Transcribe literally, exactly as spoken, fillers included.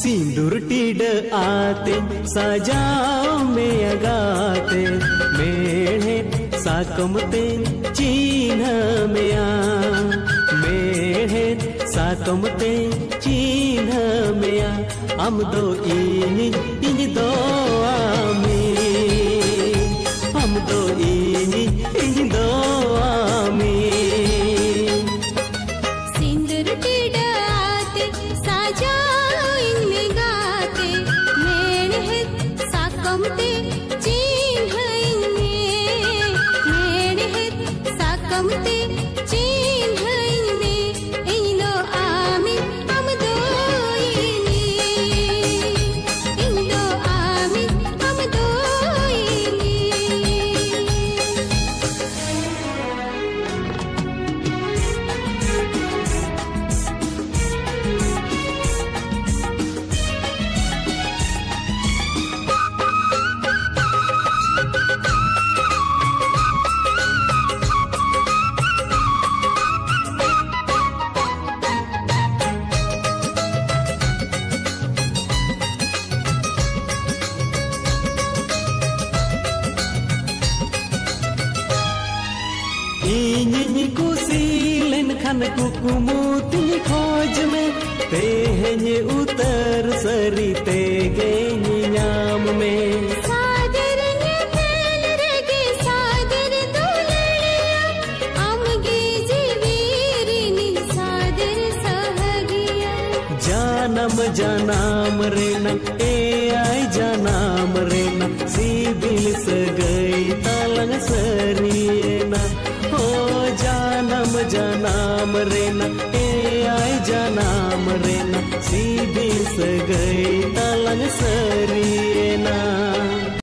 ᱥᱤᱸᱫᱩᱨ ᱴᱤᱰᱟᱹᱜ ᱟᱛᱮᱧ ᱥᱟᱡᱟᱣ ᱢᱮᱭᱟ ᱜᱟᱛᱮ, ᱢᱮᱲᱦᱮᱫ ᱥᱟᱠᱚᱢ ᱛᱮᱧ ᱪᱤᱱᱦᱟᱹ ᱢᱮᱭᱟ, ᱢᱮᱲᱦᱮᱫ ᱥᱟᱠᱚᱢ ᱛᱮᱧ ᱪᱤᱱᱦᱟᱹ ᱢᱮᱭᱟ᱾ ᱟᱢ ᱫᱚ ᱤᱧᱤᱡ, ᱤᱧ ᱫᱚ ᱟᱢᱤᱡ, ᱟᱢ ᱫᱚ ᱤᱧᱤᱡ, ᱤᱧ ᱫᱚ ᱟᱢᱤᱡ᱾ ᱥᱤᱸᱫᱩᱨ ᱴᱤᱰᱟᱹᱜ ᱟᱛᱮ ᱥᱟᱡᱟᱣ ᱤᱧ ᱢᱮ ᱜᱟᱛᱮ, ᱢᱮᱲᱦᱮᱫ ᱥᱟᱠᱚᱢ ᱛᱮ ᱪᱤᱱᱦᱟᱹᱧ ᱢᱮ, ᱢᱮᱲᱦᱮᱫ ᱥᱟᱠᱚᱢ ᱛᱮ ᱪᱤᱱᱦᱟᱹᱧ ᱢᱮ᱾ ᱤᱧ ᱫᱚ ᱟᱢᱤᱡ, ᱟᱢ ᱫᱚ ᱤᱧᱤᱡ, ᱤᱧ ᱫᱚ ᱟᱢᱤᱡ, ᱟᱢ ᱫᱚ ᱤᱧᱤᱡ᱾ ᱤᱧᱤᱧ ᱠᱩᱥᱤ ᱞᱮᱱᱠᱷᱟᱱ ᱠᱩᱠᱢᱩ ᱛᱤᱧ ᱠᱷᱚᱡᱽ ᱢᱮ, ᱛᱮᱦᱮᱧ ᱩᱛᱟᱹᱨ ᱥᱟᱹᱨᱤ ᱛᱮᱜᱮᱧ ᱧᱟᱢ ᱢᱮ᱾ ᱥᱟᱫᱮᱨ ᱧᱮᱯᱮᱞ ᱨᱮᱜᱮ ᱥᱟᱫᱮᱨ ᱫᱩᱞᱟᱹᱲᱤᱭᱟᱹ, ᱟᱢᱜᱮ ᱡᱤᱣᱤ ᱨᱤᱱᱤᱡ ᱥᱟᱫᱮᱨ ᱥᱟᱦᱟᱜᱤᱭᱟᱹ᱾ ᱡᱟᱱᱟᱢ ᱡᱟᱱᱟᱢ ᱨᱮᱱᱟᱜ, ᱮᱭᱟᱭ ᱡᱟᱱᱟᱢ ᱨᱮᱱᱟᱜ ᱥᱤᱵᱤᱞ ᱥᱟᱹᱜᱟᱹᱭ ᱛᱟᱞᱟᱝ ᱥᱟᱹᱨᱤᱭᱮᱱᱟ᱾ ᱦᱳ, ᱡᱟᱱᱟᱢ ᱡᱟᱱᱟᱢ ᱨᱮᱱᱟᱜ, ᱮᱭᱟᱭ ᱡᱟᱱᱟᱢ ᱨᱮᱱᱟᱜ ᱥᱤᱵᱤᱞ ᱥᱟᱹᱜᱟᱹᱭ ᱛᱟᱞᱟᱝ ᱥᱟᱹᱨᱤᱭᱮᱱᱟ᱾